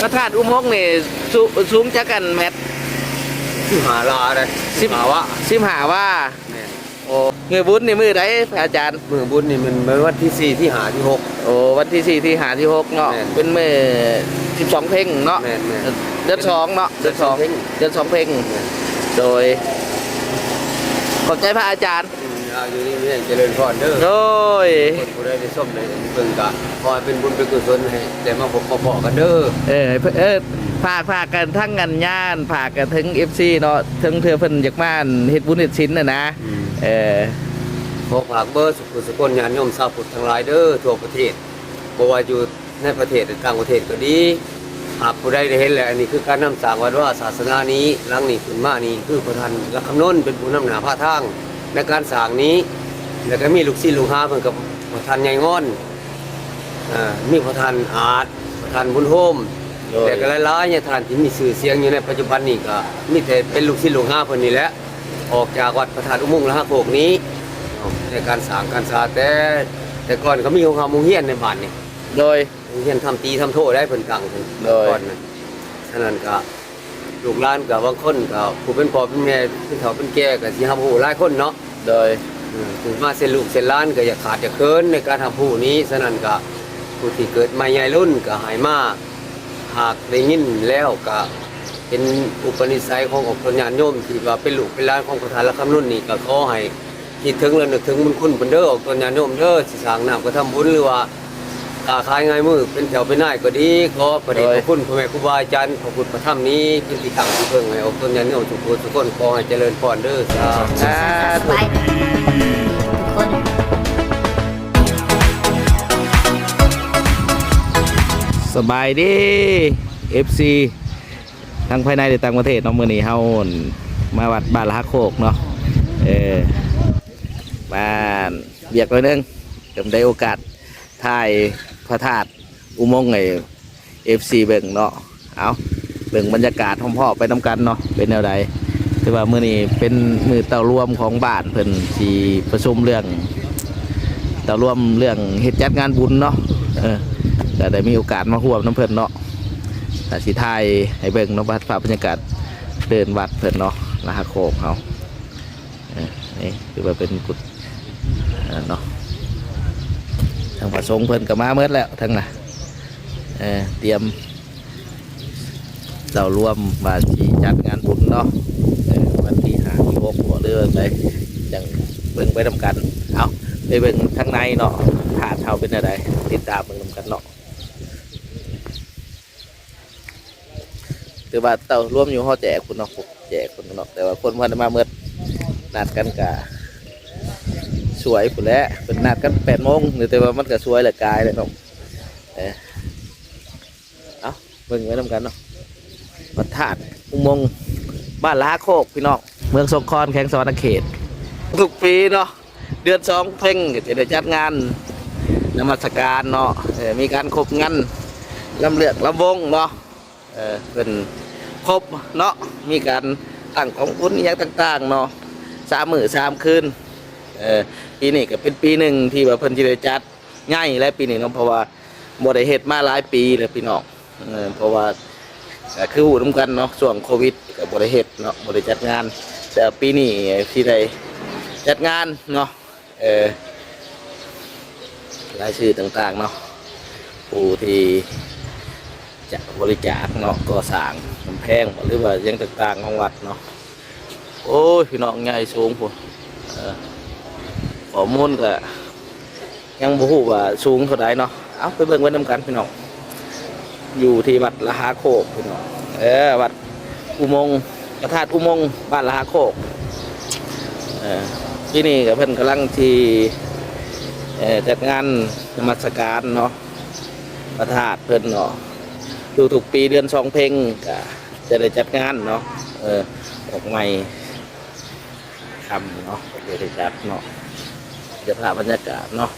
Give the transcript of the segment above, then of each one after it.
ພະທາດອຸມົງນີ້ ສູ- ສູງຈັກອັນແມັດ? ສິບຫ້າວາເດ້. ສິບຫ້າວາ. ສິບຫ້າວາ. ແມ່ນ. ໂອ້ ມື້ບຸນນີ້ມື້ໃດພະອາຈານ? ມື້ບຸນນີ້ມັນ ມັນວັນທີສີ່ ທີຫ້າ ທີຫົກ. ໂອ້ ວັນທີສີ່ ທີຫ້າ ທີຫົກເນາະ. ແມ່ນ. ເປັນມື້ສິບສອງເພັງເນາະ. ແມ່ນໆ. ເດືອນສອງເນາະ. ເດືອນສອງ ເດືອນສອງເພັງ. ແມ່ນ. ໂດຍ ຂອບໃຈພະອາຈານ. ອືມ ຢູ່ດີມີແຮງ ຈະເລີນພອນເດີ. ໂດຍ. ຄົນຜູ້ໃດໄດ້ຊົມໄດ້ເບິ່ງກະ ຂໍໃຫ້ເປັນບຸນເປັນກຸສົນ ໃຫ້ໄດ້ມາພົບມາພໍ້ກັນເດີ. ເອີ ເອີ ຝາກ ຝາກກັນທັງອັນຍານ ຝາກກັນເຖິງເອັຟຊີເນາະ ເຖິງເທື່ອເພິ່ນຢາກມາເຮັດບຸນເຮັດສິນຫັ້ນນະ. ອືມ. ເອີ ຂໍຝາກເບີ ສຸຂູສຸຄົນ ຍາດໂຍມຊາວພຸດທັງຫຼາຍເດີ ທົ່ວປະເທດ ບໍ່ວ່າຢູ່ໃນປະເທດ ແລະ ຕ່າງປະເທດກໍດີ, ຫາກຜູ້ໃດໄດ້ເຫັນແລ້ວ ອັນນີ້ຄືການນຳສ້າງວັດວາສາສະໜານີ້ ຫຼັງນີ້ຂຶ້ນມານີ້ ຄືພະທ່ານ ລະຄຳນົນ ເປັນຜູ້ນຳໜ້າພາທາງໃນການສ້າງນີ້, ແລ້ວກໍມີລູກສິດລູກຫາເພິ່ນ ກັບພະທ່ານໃຫຍ່ງອນ, ເອີ ມີພະທ່ານອາດ, ພະທ່ານບຸນໂຮມ, ໂດຍ ແລ້ວກໍຫຼາຍໆຍາທ່ານທີ່ມີຊື່ສຽງຢູ່ໃນປັດຈຸບັນນີ້ ກໍມີແຕ່ເປັນລູກສິດລູກຫາເພິ່ນນີ້ແຫຼະ ອອກຈາກວັດພະທາດອຸມົງລະຫະໂຄກນີ້ ໃນການສ້າງການສາ ແຕ່ ແຕ່ກ່ອນກໍມີໂຮງຮ່ຳໂຮງຮຽນໃນບ້ານນີ້. ໂດຍ. ໂຮງຮຽນທຳຕີທຳໂທໄດ້ເພິ່ນຕັ້ງຂຶ້ນ ໂດຍ ກ່ອນນະ. ສະນັ້ນກະ ລູກຫຼານກະ ບາງຄົນກະ ຜູ້ເປັນພໍ່ເປັນແມ່ ເປັນເຖົ້າເປັນແກ່ກະຊິຮັບຮູ້ຫຼາຍຄົນເນາະ. ໂດຍ. ເອີ ຖືມາເຊັ່ນລູກເຊັ່ນຫຼານກະຢ່າຂາດຢ່າເຂີນໃນການຮັບຮູ້ນີ້. ສະນັ້ນກະ ຜູ້ທີ່ເກີດໃໝ່ໃຫຍ່ລຸ້ນກະໃຫ້ມາ ຫາກໄດ້ຍິນແລ້ວກະເປັນອຸປະນິໄສຂອງອອກຕົນຍາດໂຍມ ທີ່ວ່າເປັນລູກເປັນຫຼານຂອງພະທ່ານລະຄຳນົນນີ້ ກະຂໍໃຫ້ ຄິດເຖິງແລະນຶກເຖິງບຸນຄຸນເພິ່ນເດີ ອອກຕົນຍາດໂຍມເດີ ຊິສ້າງນ້ຳກະທຳບຸນ ຫຼືວ່າຄ້າຂາຍງາຍມື ເປັນເຈົ້າເປັນນາຍກໍດີ ຂໍພະເດດພະຄຸນ ໂດຍ ພໍ່ແມ່ຄູບາອາຈານ ພະພຸດພະທຳນີ້ ເປັນທີ່ຕັ້ງທີ່ເພິ່ງໃຫ້ອອກຕົນຍາດໂຍມທຸກຜູ້ທຸກຄົນ ຂໍໃຫ້ຈະເລີນພອນເດີ. ສາທຸ ສາທຸ ສະບາຍດີທຸກຄົນ ສະບາຍດີເອັຟຊີ ທັງພາຍໃນ ແລະ ຕ່າງປະເທດເນາະ. ມື້ນີ້ເຮົາມາວັດບ້ານລະຫະໂຄກເນາະ ເອີ ມາວຽກໜ້ອຍໜຶ່ງ ກໍໄດ້ໂອກາດຖ່າຍພະທາດອຸມົງໃຫ້ເອັຟຊີເບິ່ງເນາະ. ເອົາ ເບິ່ງບັນຍາກາດພ້ອມໆໄປນຳກັນເນາະ ເປັນແນວໃດ. ຖືວ່າມື້ນີ້ເປັນມື້ເຕົ້າລວມຂອງບ້ານ ເພິ່ນຊິປະຊຸມເລື່ອງ ເຕົ້າລວມເລື່ອງເຮັດຈັດງານບຸນເນາະ. ເອີ ກໍໄດ້ມີໂອກາດມາຮ່ວມນຳເພິ່ນເນາະ. ກໍຊິຖ່າຍໃຫ້ເບິ່ງເນາະ ພາບບັນຍາກາດເດີ່ນວັດເພິ່ນເນາະ ລະຫະໂຄກເຮົາ. ເອີ ນີ້ຖືວ່າເປັນກຸດ ເອີ ເນາະ ທາງພະສົງເພິ່ນກໍມາໝົດແລ້ວ ທັງນະ ເອີ ຕຽມເຕົ້າລວມວ່າຊິຈັດງານບຸນເນາະ. ເອີ ວັນທີຫ້າ ທີຫົກ ບໍ່ ຫຼືວ່າໃດ ຈັ່ງເບິ່ງໄປນຳກັນ. ເອົາ ໄປເບິ່ງທາງໃນເນາະ ພາດເຮົາເປັນແນວໃດ ຕິດຕາມເບິ່ງນຳກັນເນາະ. ຖືວ່າເຕົ້າລວມຢູ່ຫໍແຈກພຸ້ນເນາະ ແຈກພຸ້ນເນາະ ແຕ່ວ່າຄົນບໍ່ທັນໄດ້ມາໝົດ. ນັດກັນກະສວຍພຸ້ນແຫຼະ ເພິ່ນນັດກັນແປດໂມງ ແຕ່ວ່າມັນກະສວຍແຫຼະ ກາຍແລ້ວເນາະ. ເອີ ເອົາ ເບິ່ງໄປນຳກັນເນາະ ພະທາດອຸມົງ ບ້ານລະຫະໂຄກ ພີ່ນ້ອງ ເມືອງສົງຂອນ ແຂວງສະຫວັນນະເຂດ. ທຸກປີເນາະ ເດືອນສອງເພັງກໍຈະໄດ້ຈັດງານນະມັດສະການເນາະ ເອີ ມີການຄົບງັນ ລຳເລື່ອງລຳວົງເນາະ ເອີ ເພິ່ນຄົບເນາະ ມີການຕັ້ງກອງບຸນອີ່ຫຍັງຕ່າງໆເນາະ ສາມມື້ສາມຄືນ. ເອີ ປີນີ້ກໍເປັນປີໜຶ່ງທີ່ວ່າເພິ່ນຊິໄດ້ຈັດໃຫຍ່ແຫຼະປີນີ້ເນາະ ເພາະວ່າບໍ່ໄດ້ເຮັດມາຫຼາຍປີແລ້ວ ພີ່ນ້ອງ. ເອີ ເພາະວ່າກໍຄືຮູ້ນຳກັນເນາະ ຊ່ວງໂຄວິດກໍບໍ່ໄດ້ເຮັດເນາະ ບໍ່ໄດ້ຈັດງານ ແຕ່ປີນີ້ຊິໄດ້ຈັດງານເນາະ. ເອີ ລາຍຊື່ຕ່າງໆເນາະ ຜູ້ທີ່ຈະບໍລິຈາກເນາະ ກໍ່ສ້າງກຳແພງ ຫຼືວ່າຫຍັງຕ່າງໆຂອງວັດເນາະ. ໂອ້ຍ ພີ່ນ້ອງ ໃຫຍ່ສູງພຸ້ນ ເອີ ຂໍ້ມູນກໍ ຍັງບໍ່ຮູ້ວ່າສູງເທົ່າໃດເນາະ. ເອົາ ໄປເບິ່ງໄປນຳກັນພີ່ນ້ອງ ຢູ່ທີ່ວັດລະຫາໂຄກພີ່ນ້ອງ ເອີ ວັດອຸມົງ ພະທາດອຸມົງ ບ້ານລະຫາໂຄກ. ເອີ ປີນີ້ກໍເພິ່ນກຳລັງຊິ ເອີ ຈັດງານນະມັດສະການເນາະ ພະທາດເພິ່ນເນາະ ທຸກໆປີເດືອນສອງເພັງກໍຈະໄດ້ຈັດງານເນາະ ເອີ ດອກໄມ້ ຄ່ຳເນາະ ເປັນເວທີຈັດເນາະ ເກັບພາບບັນຍາກາດເນາະ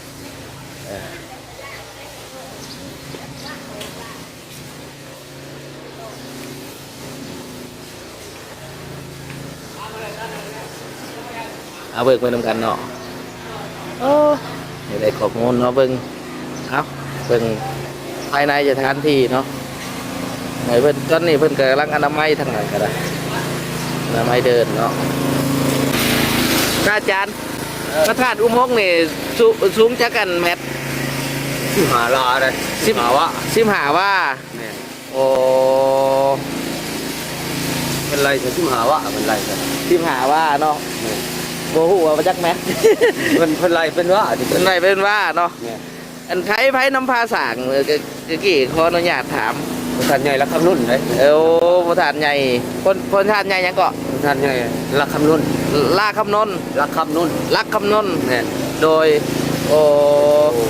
ເອີ ເອົາເບິ່ງໄປນຳກັນເນາະ. ໂອ້ ໃຫ້ໄດ້ຂໍ້ມູນເນາະ ເບິ່ງ ເອົາ ເບິ່ງພາຍໃນສະຖານທີ່ເນາະ. ໃຫ້ເພິ່ນ ຕອນນີ້ເພິ່ນກຳລັງອະນາໄມທາງນັ້ນກໍໄດ້ ອະນາໄມເດີນເນາະ. ພະອາຈານ ເອີ ພະທາດອຸມົງນີ້ ສູ- ສູງຈັກອັນແມັດ? ສິບຫ້າວາເດ້ ສິບຫ້າວາ ສິບຫ້າວາ. ແມ່ນ. ໂອ້ ເພິ່ນໄລ່ໃສ່ສິບຫ້າວາ ເພິ່ນໄລ່ໃສ່ ສິບຫ້າວາເນາະ. ແມ່ນ. ບໍ່ຮູ້ວ່າຈັກແມັດ ເພິ່ນ ເພິ່ນໄລ່ເປັນວາ ເພິ່ນໄລ່ເປັນວາເນາະ. ແມ່ນ. ອັນໃຜ ໃຜນຳພາສ້າງ? ເອີ ກະ ກະກີ້ຂໍອະນຸຍາດຖາມ ພະທາດໃຫຍ່ລັກຄຳນົນເດ້. ໂອ້ ພະທາດໃຫຍ່ ເພິ່ນ ເພິ່ນພະທາດໃຫຍ່ຫຍັງເກາະ? ພະທາດໃຫຍ່ລັກຄຳນົນ ລາຄຳນົນ ລັກຄຳນົນ ລັກຄຳນົນ. ແມ່ນ. ໂດຍ ໂອ້ ໂອ້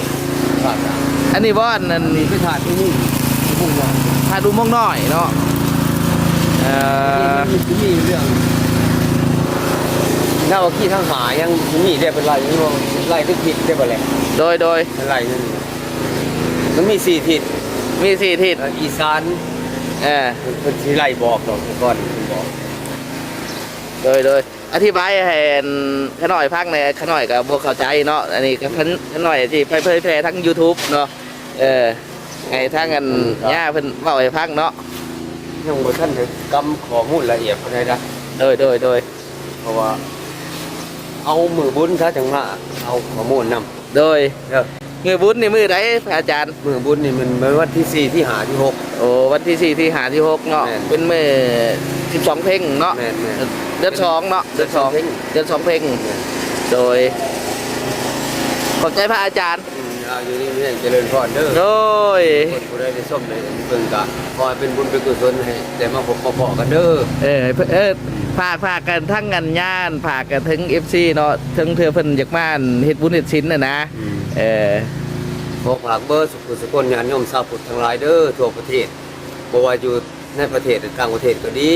ພະທາດ ອັນນີ້ບໍ່? ອັນນັ້ນ ອັນນີ້ເປັນພະທາດອຸມົງ ອຸມົງນ້ອຍ ພະທາດອຸມົງນ້ອຍເນາະ. ເອີ ມີ ມີເລື່ອງ ນາວະຄີທັງຫ້າ ຍັງມີເດ້ ເພິ່ນໄລ່ ໄລ່ເປັນທິດເດ້ ບັດແລະ. ໂດຍ ໂດຍ ໄລ່ນັ້ນ ມັນມີສີ່ທິດ ມີສີ່ທິດ. ເອີ ອີສານ ເອີ ເພິ່ນ ເພິ່ນຊິໄລ່ບອກດອກ ແຕ່ກ່ອນເພິ່ນບອກ. ໂດຍ ໂດຍ ອະທິບາຍໃຫ້ ອັນ ຂະນ້ອຍຟັງແດ່ ຂະນ້ອຍກໍບໍ່ເຂົ້າໃຈເນາະ. ອັນນີ້ກໍ ຂະ ຂະນ້ອຍຊິໄປເຜີຍແຜ່ທາງຢູທູບເນາະ. ເອີ ໃຫ້ທາງອັນ ອືມ ຍ່າເພິ່ນເວົ້າໃຫ້ຟັງເນາະ. ຍັງບໍ່ທັນໄດ້ກຳຂໍ້ມູນລະອຽດປານໃດນະ. ໂດຍ ໂດຍ ໂດຍ ເພາະວ່າເອົາມື້ບຸນຊະ ຈັ່ງມາເອົາຂໍ້ມູນນຳ. ໂດຍ ເອີ ມື້ບຸນນີ້ມື້ໃດພະອາຈານ? ມື້ບຸນນີ້ມັນ ມັນວັນທີສີ່ ທີຫ້າ ທີຫົກ. ໂອ້ ວັນທີສີ່ ທີຫ້າ ທີຫົກເນາະ. ແມ່ນ. ເປັນມື້ສິບສອງເພັງເນາະ. ແມ່ນໆ. ເດືອນສອງເນາະ ເດືອນສອງ ເດືອນສອງເພັງ. ແມ່ນ. ໂດຍ ຂອບໃຈພະອາຈານ. ອືມ ອາ ຢູ່ດີມີແຮງ ຈະເລີນພອນເດີ. ໂດຍ ຄົນຜູ້ໃດໄດ້ຊົມໄດ້ເບິ່ງກະ ຂໍໃຫ້ເປັນບຸນເປັນກຸສົນ ໃຫ້ໄດ້ມາພົບມາພໍ້ກັນເດີ. ເອີ ເອີ ຝາກ ຝາກກັນທັງອັນຍານ ຝາກກັນເຖິງເອັຟຊີເນາະ ເຖິງເທື່ອເພິ່ນຢາກມາເຮັດບຸນເຮັດສິນນະນະ. ອືມ ເອີ ຂໍຝາກເບີ ສຸກຜູ້ສຸກຄົນ ຍາດໂຍມຊາວພຸດທັງຫຼາຍເດີ ທົ່ວປະເທດ ບໍ່ວ່າຢູ່ໃນປະເທດ ແລະ ຕ່າງປະເທດກໍດີ.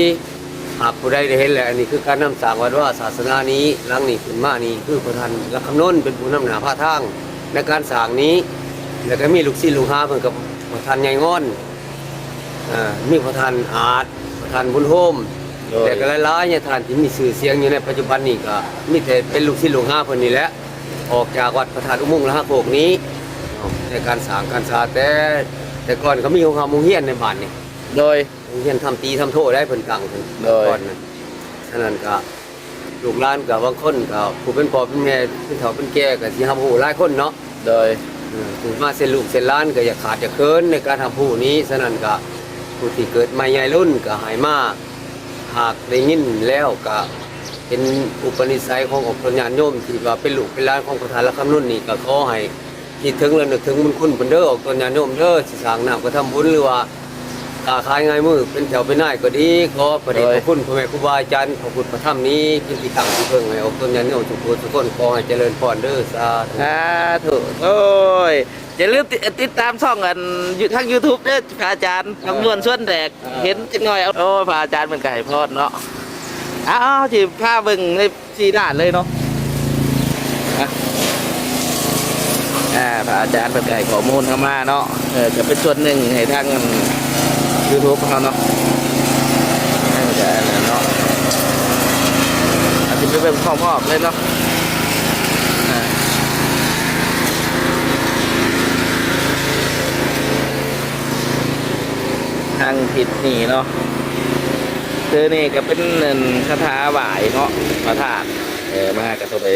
ຫາກຜູ້ໃດໄດ້ເຫັນແລ້ວ ອັນນີ້ຄືການນຳສ້າງວັດວາສາສະໜານີ້ ຫຼັງນີ້ຂຶ້ນມານີ້ ຄືພະທ່ານລັກຄຳນົນເປັນຜູ້ນຳໜ້າພາທາງໃນການສ້າງນີ້ ແລ້ວກໍມີລູກສິດລູກຫາເພິ່ນກັບພະທ່ານໃຫຍ່ງອນ ເອີ ມີພະທ່ານອາດ ພະທ່ານບຸນໂຮມ ໂດຍ ແລະ ກໍຫຼາຍໆຍາທ່ານທີ່ມີຊື່ສຽງຢູ່ໃນປັດຈຸບັນນີ້ ກໍມີແຕ່ເປັນລູກສິດລູກຫາເພິ່ນນີ້ແຫຼະ ອອກຈາກວັດພະທາດອຸມົງລະຫະໂຄກນີ້ ໃນການສ້າງການສາ ແຕ່ ແຕ່ກ່ອນກໍມີໂຮງຮ່ຳໂຮງຮຽນໃນບ້ານນີ້. ໂດຍ ໂຮງຮຽນທຳຕີທຳໂທໄດ້ເພິ່ນຕັ້ງຂຶ້ນ ໂດຍ ກ່ອນນັ້ນ. ສະນັ້ນກໍ ລູກຫຼານກໍບາງຄົນກໍຜູ້ເປັນພໍ່ເປັນແມ່ ເປັນເຖົ້າເປັນແກ່ກໍຊິຮັບຮູ້ຫຼາຍຄົນເນາະ. ໂດຍ ເອີ ເກີດມາເຊັ່ນລູກເຊັ່ນຫຼານກໍຢ່າຂາດຢ່າເຂີນໃນການຮັບຮູ້ນີ້. ສະນັ້ນກໍຜູ້ທີ່ເກີດໃໝ່ໃຫຍ່ລຸ້ນກໍໃຫ້ມາ ຫາກໄດ້ຍິນແລ້ວກໍເປັນອຸປະນິໄສຂອງອອກຕົນຍາດໂຍມທີ່ວ່າເປັນລູກເປັນຫຼານຂອງພະທ່ານລະຄຳນົນນີ້ ກໍຂໍໃຫ້ຄິດເຖິງແລະນຶກເຖິງບຸນຄຸນເພິ່ນເດີ ອອກຕົນຍາດໂຍມເດີ ຊິສ້າງນ້ຳກະທຳບຸນ ຫຼືວ່າ ຄ້າຂາຍງ່າຍມື ເປັນເຈົ້າເປັນນາຍກໍດີ ຂໍພະເດດພະຄຸນ ໂດຍ ພໍ່ແມ່ຄູບາອາຈານ ພະພຸດພະທຳນີ້ ເປັນທີ່ຕັ້ງທີ່ເພິ່ງໃຫ້ອອກຕົນຍາດໂຍມທຸກຜູ້ທຸກຄົນ ຂໍໃຫ້ຈະເລີນພອນເດີ ສາທຸ ສາທຸ. ໂອ້ຍ ຢ່າລືມຕິດ ຕິດຕາມຊ່ອງອັນ ຢູ່ທາງຢູທູບເດີ ພະອາຈານ ເອີ ຄຳນວນຊວນແດກ ເອີ ເຫັນຈັກໜ້ອຍ. ໂອ້ຍ ພະອາຈານເພິ່ນກໍໃຫ້ພອນເນາະ. ເອົາ ເອົາ ຊິພາເບິ່ງໃນ ສີ່ດ້ານເລີຍເນາະ. ອ່ະ ອ່າ ພະອາຈານເພິ່ນກໍໃຫ້ຂໍ້ມູນເຮົາມາເນາະ. ເອີ ກໍເປັນສ່ວນໜຶ່ງໃຫ້ທາງ ອັນ ຢູທູບເຮົາເນາະ. ເອີ ກໍອັນນັ້ນເນາະ ອາດຈະໄປເບິ່ງພ້ອມໆເລີຍເນາະ. ອ່າ ທາງທິດນີ້ເນາະ ຄືນີ້ກໍເປັນ ອັນ ຄາຖາໄຫວ້ເນາະ ພະທາດ. ເອີ ມາກໍຕ້ອງໄປ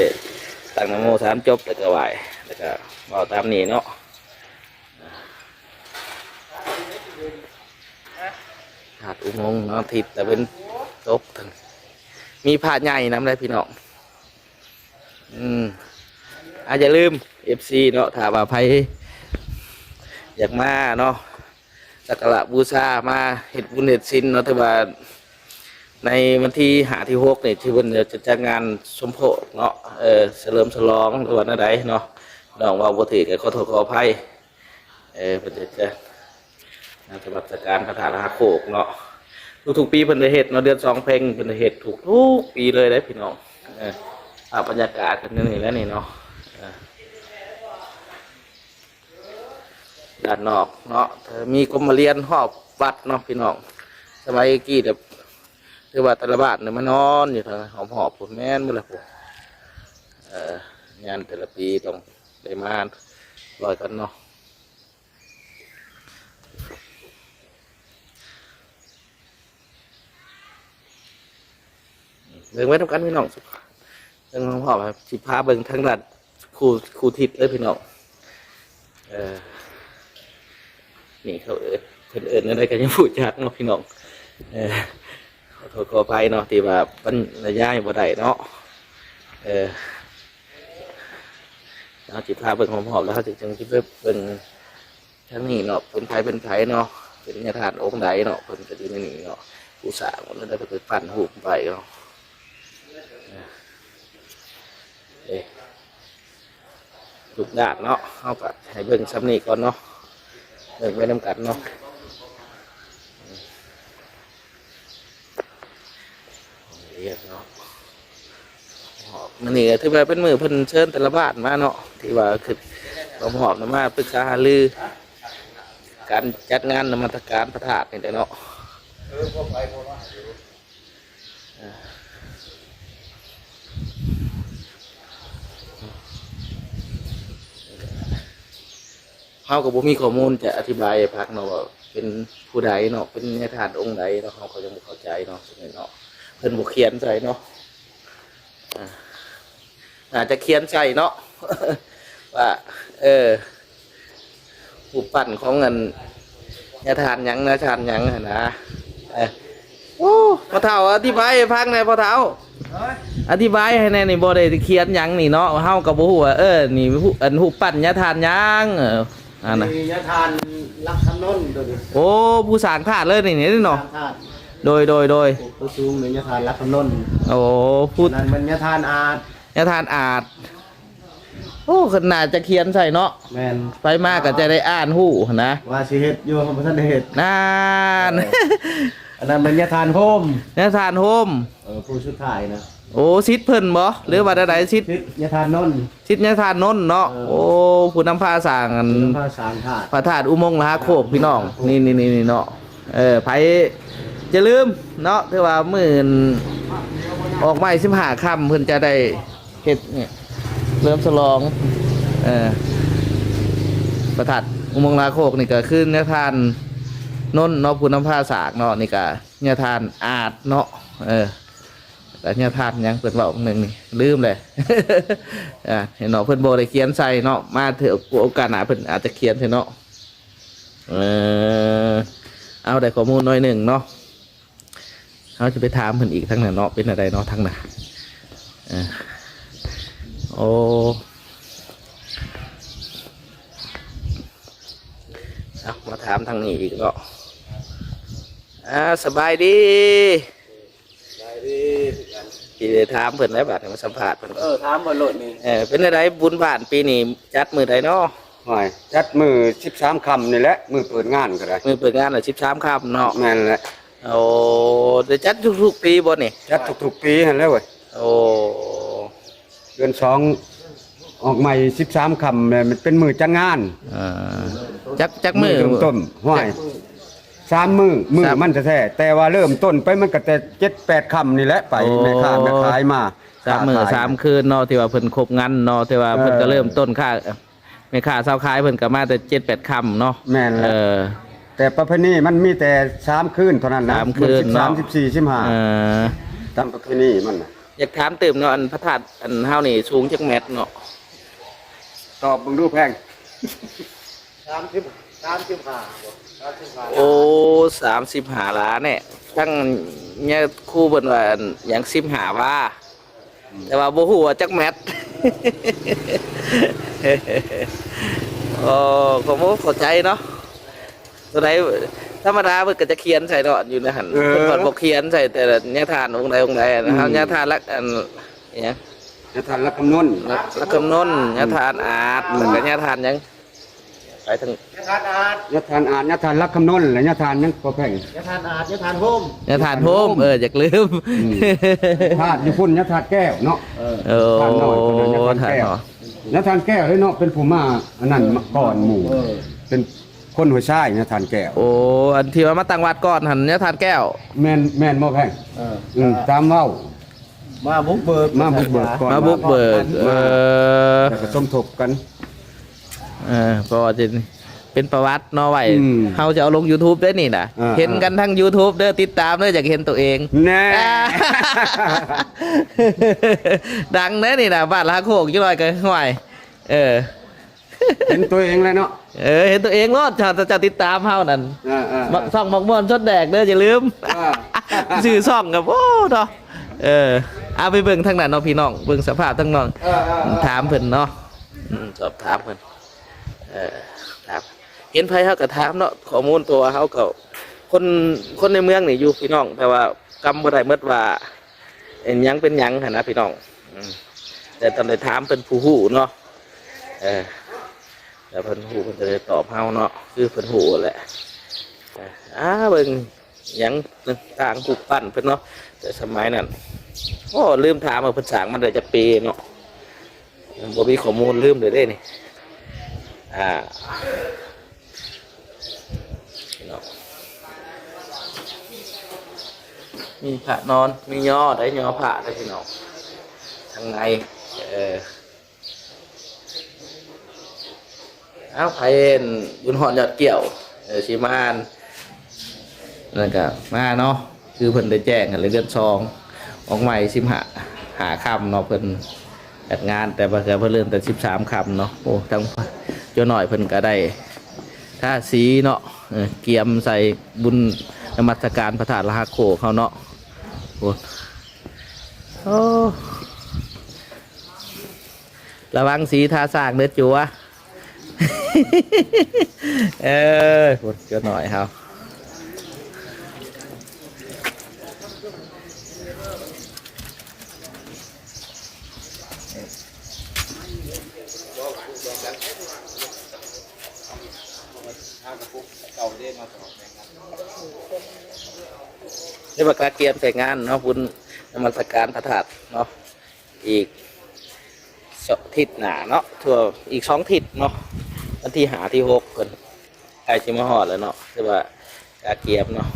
ຕັ້ງນະໂມສາມຈົບ ແລ້ວກໍໄຫວ້ ແລ້ວກໍເວົ້າຕາມນີ້ເນາະ. ທາດອຸມົງເນາະ ທິດຕາເວັນຕົກ ມີພະໃຫຍ່ນຳເດ້ພີ່ນ້ອງ. ອືມ ອ່າ ຢ່າລືມ ເອັຟຊີ ເນາະ ຖ້າວ່າໃຜຢາກມາເນາະ ສັກກາລະບູຊາ ມາເຮັດບຸນເຮັດສິນເນາະ ຖືວ່າໃນວັນທີຫ້າ ທີຫົກນີ້ ທີ່ເພິ່ນຈະຈັດງານສົມໂພດເນາະ ເອີ ສະເຫຼີມສະຫຼອງ ຫຼືວ່າແນວໃດເນາະ ນ້ອງເວົ້າບໍ່ຖືກກໍຂໍໂທດຂໍອະໄພ. ເອີ ເພິ່ນຈະຈັດງານນະມັດສະການພະທາດລະຫະໂຄກເນາະ ທຸກໆປີເພິ່ນໄດ້ເຮັດເນາະ ເດືອນສອງເພັງເພິ່ນໄດ້ເຮັດທຸກໆປີເລີຍເດ້ພີ່ນ້ອງ. ເອີ ພາບບັນຍາກາດເປັນແນວນີ້ແຫຼະນີ້ເນາະ ເອີ ດ້ານນອກເນາະ ມີກົມມະລຽນຮອບວັດເນາະພີ່ນ້ອງ. ສະໄໝກີ້ແບບ ຖືວ່າແຕ່ລະບ້ານນີ້ມານອນຢູ່ທາງຮອບໆພຸ້ນ ແມ່ນໝົດລະພຸ້ນ. ເອີ ງານແຕ່ລະປີຕ້ອງໄດ້ມາລອຍກັນເນາະ. ເບິ່ງໄວ້ນຳກັນພີ່ນ້ອງ ເບິ່ງພ້ອມໆ ຊິພາເບິ່ງທາງດ້ານຄູ່ ຄູ່ທິດເດີພີ່ນ້ອງ. ເອີ ນີ້ເຂົາເອີ້ນ ເພິ່ນເອີ້ນແນວໃດກໍຍັງບໍ່ຮູ້ຈັກເນາະພີ່ນ້ອງ. ເອີ ຂໍໂທດຂໍອະໄພເນາະ ທີ່ວ່າບັນລະຍາຍບໍ່ໄດ້ເນາະ. ເອີ ເຮົາຊິພາເບິ່ງຮອບໆ ແລ້ວເຮົາຈຶ່ງ ຈຶ່ງຊິໄປເບິ່ງທາງນີ້ເນາະ ເປັນໃຜເປັນໃຜເນາະ ເປັນຍາທ່ານອົງໃດເນາະ ເພິ່ນກໍຢູ່ໃນນີ້ເນາະ ຜູ້ສ້າງ ແລ້ວເພິ່ນກໍປັ້ນຮູບໄວ້ເນາະ. ເອີ ເອີ ລູກຫຼານເນາະ ເຮົາກໍໃຫ້ເບິ່ງສ່ຳນີ້ກ່ອນເນາະ ເບິ່ງໄວ້ນຳກັນເນາະ. ຮຽບເນາະ ມື້ນີ້ກໍຖືວ່າເປັນມື້ເພິ່ນເຊີນແຕ່ລະບ້ານມາເນາະ ທີ່ວ່າຄືຮອບໆ ມາປຶກສາຫາລືການຈັດງານນະມັດສະການພະທາດນີ້ແຫຼະເນາະ. ເຮົາກໍບໍ່ມີຂໍ້ມູນຈະອະທິບາຍໃຫ້ຟັງເນາະ ວ່າເປັນຜູ້ໃດເນາະ ເປັນຍາທ່ານອົງໃດເນາະ ເຮົາກໍຍັງບໍ່ເຂົ້າໃຈເນາະ ເນາະ ເພິ່ນບໍ່ຂຽນໃສ່ເນາະ. ອາ ໜ້າຈະຂຽນໃສ່ເນາະ ວ່າ ເອີ ຮູບປັ້ນຂອງອັນຍາທ່ານຫຍັງ ຍາທ່ານຫຍັງຫັ້ນນະ. ເອີ ໂອ້ ພໍ່ເຖົ້າ ອະທິບາຍໃຫ້ຟັງແດ່ພໍ່ເຖົ້າ ອະທິບາຍໃຫ້ແດ່ນີ້ ບໍ່ໄດ້ຂຽນຫຍັງນີ້ເນາະ ເຮົາກໍບໍ່ຮູ້ວ່າ ເອີ ນີ້ຮູບ ອັນຮູບປັ້ນຍາທ່ານຫຍັງ ເອີ ອັນນະ ນີ້ຍາທ່ານລັກຄຳນົນຕົວນີ້. ໂອ້ ຜູ້ສ້າງທາດເລີຍນີ້ເນາະ ສ້າງທາດ. ໂດຍ ໂດຍ ໂດຍ ຜູ້ ຜູ້ສູງນີ້ຍາທ່ານລັກຄຳນົນ. ໂອ້ ຜູ້ ອັນນັ້ນແມ່ນຍາທ່ານອາດ ຍາທ່ານອາດ. ໂອ້ ກໍໜ້າຈະຂຽນໃສ່ເນາະ. ແມ່ນ ໄປມາກໍຈະໄດ້ອ່ານຮູ້ຫັ້ນນະ ວ່າຊິເຮັດຢູ່ ບໍ່ທັນໄດ້ເຮັດ ນັ້ນ. ເອີ ອັນນັ້ນແມ່ນຍາທ່ານໂຮມ ຍາທ່ານໂຮມ. ເອີ ຜູ້ສຸດທ້າຍນະ. ໂອ້ ສິດເພິ່ນບໍ່ ຫຼືວ່າແນວໃດ? ສິດ ສິດຍາທ່ານນົນ ສິດຍາທ່ານນົນເນາະ. ເອີ ໂອ້ ຜູ້ນຳພາສ້າງອັນ ຜູ້ນຳພາສ້າງທາດ ພະທາດອຸມົງລະຫາໂຄກພີ່ນ້ອງ. ນີ້ ນີ້ ນີ້ ນີ້ເນາະ. ເອີ ໃຜຈະລືມເນາະ ຖືວ່າມື້ອອກໃໝ່ສິບຫ້າຄ່ຳ ເພິ່ນຈະໄດ້ເຮັດນີ້ ເຫຼີມສະຫຼອງ ເອີ ພະທາດອຸມົງລະຫາໂຄກ. ນີ້ກໍຄືຍາທ່ານນົນເນາະ ຜູ້ນຳພາສ້າງເນາະ. ນີ້ກໍຍາທ່ານອາດເນາະ ເອີ ແລ້ວຍາທ່ານຫຍັງເພິ່ນເວົ້າໜຶ່ງນີ້ ລືມແຫຼະ. ອາ ເຫັນເນາະ ເພິ່ນບໍ່ໄດ້ຂຽນໃສ່ເນາະ ມາເທື່ອໂອກາດໜ້າເພິ່ນອາດຈະຂຽນໃສ່ເນາະ. ເອີ ເອົາ ໄດ້ຂໍ້ມູນໜ້ອຍໜຶ່ງເນາະ ເຮົາຈະໄປຖາມເພິ່ນອີກທາງນັ້ນເນາະ ເປັນແນວໃດເນາະທາງນັ້ນ. ເອີ ໂອ້ ເອົາ ມາຖາມທາງນີ້ອີກເນາະ. ອາ ສະບາຍດີ. ໄດ້ດີຄືກັນ ຊິໄດ້ຖາມເພິ່ນແລ້ວ ບາດນີ້ມາສຳພາດເພິ່ນ. ເອີ ຖາມເພິ່ນໂລດນີ້. ເອີ ເປັນຈັ່ງໃດ ບຸນບ້ານປີນີ້ຈັດມື້ໃດເນາະ? ໂອ້ຍ ຈັດມື້ສິບສາມຄ່ຳນີ້ແຫຼະ ມື້ເປີດງານກໍໄດ້. ມື້ເປີດງານລະສິບສາມຄ່ຳເນາະ? ແມ່ນແຫຼະ. ໂອ້ ໄດ້ຈັດທຸກໆປີບໍ່ນີ້? ຈັດທຸກໆປີຫັ້ນແຫຼະເວີຍ. ໂອ້ ເດືອນສອງອອກໃໝ່ສິບສາມຄ່ຳ ແມ່ນເປັນມື້ຈັດງານ. ເອີ ຈັກ ຈັກມື້? ມື້ເລີ່ມຕົ້ນ ຫ້ວຍ ຈັກ ສາມມື້ ມື້ ສາມ ມັນແທ້ໆ ແຕ່ວ່າເລີ່ມຕົ້ນໄປມັນກໍແຕ່ເຈັດແປດຄ່ຳນີ້ແຫຼະ ໄປ. ໂອ້ ແມ່ຄ້າແມ່ຂາຍມາ ສາມມື້ ຄ້າຂາຍ ສາມຄືນເນາະ ທີ່ວ່າເພິ່ນຄົບງານເນາະ ທີ່ວ່າເພິ່ນ ເອີ ກໍເລີ່ມຕົ້ນຄ້າ ແມ່ຄ້າຊາວຂາຍເພິ່ນກໍມາແຕ່ເຈັດແປດຄ່ຳເນາະ. ແມ່ນແຫຼະ. ເອີ ແຕ່ປະເພນີມັນມີແຕ່ສາມຄືນເທົ່ານັ້ນນະ ສາມຄືນເນາະ ສິບສາມ ສິບສີ່ ສິບຫ້າ. ເອີ ຕາມປະເພນີມັນນະ. ຢາກຖາມຕື່ມເນາະ ອັນພະທາດອັນເຮົານີ້ສູງຈັກແມັດເນາະ? ຕອບເບິ່ງດູແພງ. ສາມສິບ ສາມສິບຫ້າ ສາມສິບຫ້າ. ໂອ້ ສາມສິບຫ້າຫຼາແນ່. ທາງຍາຄູເພິ່ນວ່າຫຍັງ ສິບຫ້າວາ ອືມ ແຕ່ວ່າບໍ່ຮູ້ວ່າຈັກແມັດ. ໂອ້ ກໍບໍ່ເຂົ້າໃຈເນາະ. ຕົວໃດ ທຳມະດາເພິ່ນກໍຈະຂຽນໃສ່ເນາະ ຢູ່ໃນຫັ້ນ. ເອີ ເພິ່ນບໍ່ຂຽນໃສ່ແຕ່ຍາທ່ານອົງໃດອົງໃດ. ອືມ ເຮົາຍາທ່ານລັກ ອັນ ອີຫຍັງ ຍາທ່ານລັກຄຳນົນ ລັກ ລັກຄຳນົນ ອືມ ຍາທ່ານອາດ ອືມ ແລ້ວກໍຍາທ່ານຫຍັງ ໄປທາງ ຍາທ່ານອາດ ຍາທ່ານອາດ ຍາທ່ານລັກຄຳນົນ ແລະ ຍາທ່ານຫຍັງກໍແພງ ຍາທ່ານອາດ ຍາທ່ານໂຮມ ຍາທ່ານໂຮມ ຍາທ່ານໂຮມ ເອີ ຢາກລືມ. ອືມ ທາດຢູ່ພຸ້ນ ຍາທາດແກ້ວເນາະ. ເອີ ໂອ້ ທາດນ້ອຍ ຍາທາດແກ້ວ ຍາທ່ານເນາະ ເປັນຜູ້ມາອັນນັ້ນມາກ່ອນໝູ່. ເອີ ເປັນ ຄົນຫ້ວຍຊາຍນະທ່ານແກ້ວ. ໂອ້ ອັນທີ່ວ່າມາຕັ້ງວັດກ່ອນຫັ້ນນະທ່ານແກ້ວ. ແມ່ນ ແມ່ນບໍ່ແພງ? ເອີ ອືມ ຕາມເວົ້າ ມາບຸກເບີກ ມາບຸກເບີກກ່ອນ ມາບຸກເບີກ ເອີ ແລ້ວກໍສົມທົບກັນ. ເອີ ເພາະວ່າຊິ ເປັນປະຫວັດເນາະ ໄວ້ ອືມ ເຮົາຈະເອົາລົງຢູທູບເດ້ນີ້ນະ ອ່າ ເຫັນກັນທາງຢູທູບເດີ ຕິດຕາມເດີ ຢາກເຫັນໂຕເອງ ແນ່ ອ່າ ດັງເດີນີ້ນະ ບ້ານລາໂຄກ ຈັກໜ້ອຍກໍຫ້ວຍ ເອີ ເຫັນໂຕເອງແລ້ວເນາະ ເອີ ເຫັນໂຕເອງໂລດ ເຈົ້າ ເຈົ້າຕິດຕາມເຮົານັ້ນ ອ່າໆໆ ຊ່ອງໝາກມ່ວນຊົດແດກເດີ ຢ່າລືມ ອ່າ ຊື່ຊ່ອງກໍ ໂອ້ ເນາະ ເອີ ເອົາໄປເບິ່ງທາງນັ້ນເນາະ ພີ່ນ້ອງ ເບິ່ງສະພາບທາງນອກ ອ່າໆໆ ຖາມເພິ່ນເນາະ ອືມ ສອບຖາມເພິ່ນ ເອີ ຖາມ ເຫັນໃຜເຮົາກໍຖາມເນາະ ຂໍ້ມູນ ເພາະວ່າເຮົາກໍຄົນ ຄົນໃນເມືອງນີ້ຢູ່ ພີ່ນ້ອງ ແຕ່ວ່າຈຳບໍ່ໄດ້ໝົດວ່າເປັນຫຍັງເປັນຫຍັງຫັ້ນນະ ພີ່ນ້ອງ ອືມ ແຕ່ຕ້ອງໄດ້ຖາມເພິ່ນຜູ້ຮູ້ເນາະ ເອີ ແລ້ວເພິ່ນຮູ້ເພິ່ນກໍໄດ້ຕອບເຮົາເນາະ ຄືເພິ່ນຮູ້ແຫຼະ ອ່າ ເບິ່ງຫຍັງຕ່າງໆ ຮູບປັ້ນເພິ່ນເນາະ ແຕ່ສະໄໝນັ້ນ ໂອ້ ລືມຖາມວ່າເພິ່ນສ້າງມາໄດ້ຈັກປີເນາະ ບໍ່ມີຂໍ້ມູນ ລືມເລີຍເດ້ນີ້ ອ່າ ພີ່ນ້ອງ ມີພະນອນ ມີຍໍໄດ້ ຍໍພະໄດ້ ພີ່ນ້ອງ ທາງໃນ ເອີ ເອົາ ໃຜເຫັນບຸນຮອດຍອດກ້ຽວ ເອີ ຊິມາ ນັ້ນກະມາເນາະ ຄືເພິ່ນໄດ້ແຈ້ງຫັ້ນແຫຼະ ເດືອນສອງອອກໃໝ່ ສິບຫ້າ ຫ້າຄ່ຳເນາະ ເພິ່ນຈັດງານ ແຕ່ວ່າເພິ່ນເລີ່ມແຕ່ສິບສາມຄ່ຳເນາະ ໂອ້ ທາງເຈົ້ານ້ອຍເພິ່ນກະໄດ້ທາສີເນາະ ເອີ ກຽມໃສ່ບຸນນະມັດສະການພະທາດລະຫະໂຄກເຮົາເນາະ ໂອ້ ໂອ້ ລະວັງສີທາສ້າງເດີຈົວ ເອີ ພຸ້ນ ຈົວນ້ອຍເຮົາ ເລີຍວ່າກະກຽມໃສ່ງານເນາະ ບຸນນະມັດສະການພະທາດເນາະ. ອີກສອງທິດໜ້າເນາະ ທົ່ວອີກສອງທິດເນາະ ວັນທີຫ້າ ທີຫົກ ເພິ່ນໃກ້ຊິມາຮອດແລ້ວເນາະ ຄືວ່າກະກຽມເນາະ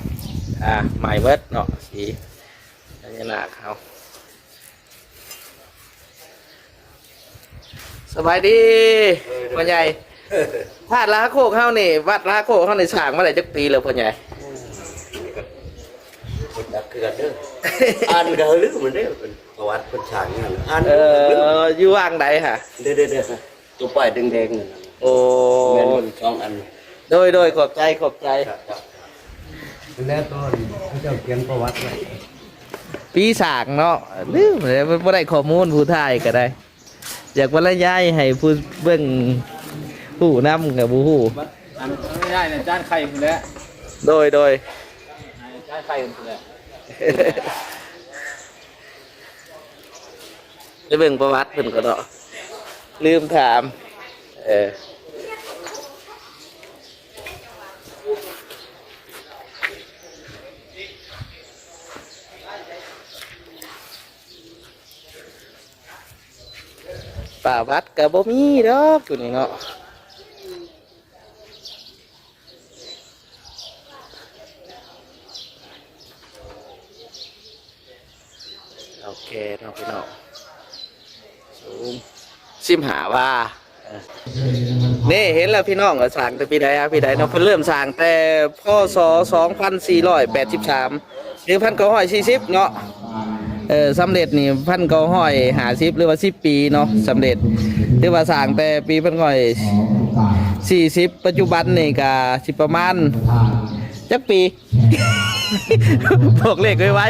ອ່າ ໃໝ່ໝົດເນາະ ສີພະຍານາກເຮົາ. ສະບາຍດີ ເອີ ພໍ່ໃຫຍ່ ພາດລາໂຄກເຮົານີ້ ວັດລາໂຄກເຮົານີ້ສ້າງມາໄດ້ຈັກປີແລ້ວ ພໍ່ໃຫຍ່? ບໍ່ຈັກຄືກັນເດີ ອ່ານກໍລືມມັນເດ້ ປະຫວັດເພິ່ນສ້າງນັ້ນ ອ່ານ ເອີ ຢູ່ຫວ່າງໃດຫະ? ເດີໆໆ ຕົວປ້າຍແດງໆນັ້ນ ໂອ້ ແມ່ນບໍ່ ສອງອັນ ໂດຍໆ ຂອບໃຈ ຂອບໃຈ ແລ້ວຕອນເຂົາເຈົ້າຂຽນປະຫວັດໄວ້ ປີສ້າງເນາະ ລືມແລ້ວ ບໍ່ໄດ້ຂໍ້ມູນ ຜູ້ຖ່າຍກໍໄດ້ ຢາກບັນລະຍາຍໃຫ້ຜູ້ເບິ່ງຮູ້ນຳກໍບໍ່ຮູ້ ອັນ ບັນລະຍາຍໃນຈານໄຂ່ພຸ້ນແຫຼະ ໂດຍໆ ໃນຈານໄຂ່ພຸ້ນແຫຼະ ໄປເບິ່ງປະຫວັດເພິ່ນກໍເນາະ ລືມຖາມ ເອີ ປະຫວັດກໍບໍ່ມີດອກຢູ່ນີ້ເນາະ. ໂອເຄເນາະພີ່ນ້ອງ ສູງສິບຫ້າວາ ເອີ ນີ້ເຫັນແລ້ວພີ່ນ້ອງ ວ່າສ້າງແຕ່ປີໃດຫາປີໃດເນາະ ເພິ່ນເລີ່ມສ້າງແຕ່ ພ.ສ. ສອງພັນສີ່ຮ້ອຍແປດສິບສາມ ຫຼື ໜຶ່ງພັນເກົ້າຮ້ອຍສີ່ສິບເນາະ ເອີ ສຳເລັດນີ້ ໜຶ່ງພັນເກົ້າຮ້ອຍຫ້າສິບ ຫຼືວ່າສິບປີເນາະ ສຳເລັດ ຖືວ່າສ້າງແຕ່ປີໜຶ່ງພັນເກົ້າຮ້ອຍສີ່ສິບ ປັດຈຸບັນນີ້ກະຊິປະມານຈັກປີ? ບອກເລກໄວ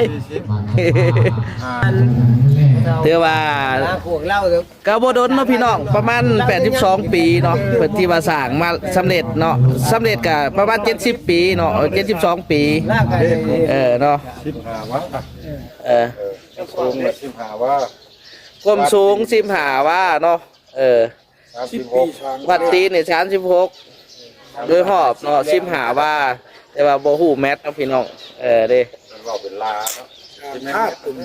ໆ ຖືວ່າ ພວກເຮົາ ກໍບໍ່ດົນເນາະພີ່ນ້ອງ ປະມານແປດສິບສອງປີເນາະ ເພິ່ນທີ່ວ່າສ້າງມາສຳເລັດເນາະ ສຳເລັດກໍປະມານເຈັດສິບປີເນາະ ເອີ ເຈັດສິບສອງປີ ເອີ ເນາະ ສິບຫ້າວາ ເອີ ຄວາມສູງ ສິບຫ້າວາ ຄວາມສູງສິບຫ້າວາເນາະ ເອີ ສາມສິບຫົກ ວັດຕີນນີ້ສາມສິບຫົກ ໂດຍຮອບເນາະ ສິບຫ້າວາ ແຕ່ວ່າບໍ່ຮູ້ແມັດເນາະພີ່ນ້ອງ ເອີ ເດ້ ເພິ່ນເວົ້າເປັນລາເນາະ ເປັນທາດ ອືມ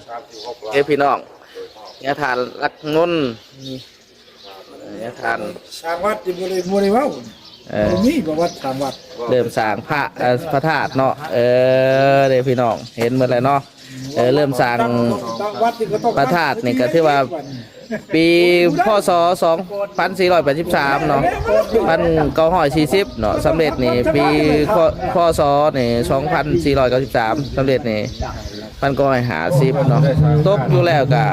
ສາມສິບຫົກລາ ເດ້ພີ່ນ້ອງ ຍາທາດຫຼັກນົນ ຍາທາດ ສ້າງວັດທີ່ບໍ່ໄດ້ ບໍ່ໄດ້ເວົ້າ ເອີ ບໍ່ມີປະຫວັດສ້າງວັດ ເລີ່ມສ້າງພະ ເອີ ພະທາດເນາະ ເອີ ເດ້ພີ່ນ້ອງ ເຫັນໝົດແລ້ວເນາະ ເອີ ເລີ່ມສ້າງ ຕັ້ງ ຕັ້ງວັດນີ້ກໍຕ້ອງ ພະທາດນີ້ກໍຖືວ່າ ປີ ພ.ສ. ສອງພັນສີ່ຮ້ອຍແປດສິບສາມເນາະ ພັນເກົ້າຮ້ອຍສີ່ສິບເນາະ ສຳເລັດນີ້ປີ ພ.ສ. ນີ້ ສອງພັນສີ່ຮ້ອຍເກົ້າສິບສາມ ສຳເລັດນີ້ ພັນເກົ້າຮ້ອຍຫ້າສິບເນາະ ຕົກຢູ່ແລ້ວກະ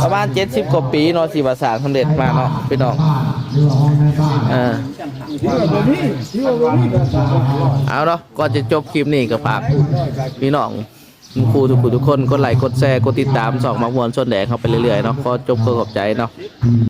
ປະມານເຈັດສິບກວ່າປີເນາະ ທີ່ວ່າສ້າງສຳເລັດມາເນາະ ພີ່ນ້ອງ ເອີ ເອົາເນາະ ກ່ອນຈະຈົບຄລິບນີ້ກໍຝາກພີ່ນ້ອງ ໝູ່ຄູ່ທຸກຜູ້ທຸກຄົນ ກົດໄລ ກົດແຊ ກົດຕິດຕາມຊ່ອງໝາກມ່ວນຊວນແດກເຮົາໄປເລື້ອຍໆເນາະ ຂໍຈົບ ຂໍຂອບໃຈເນາະ.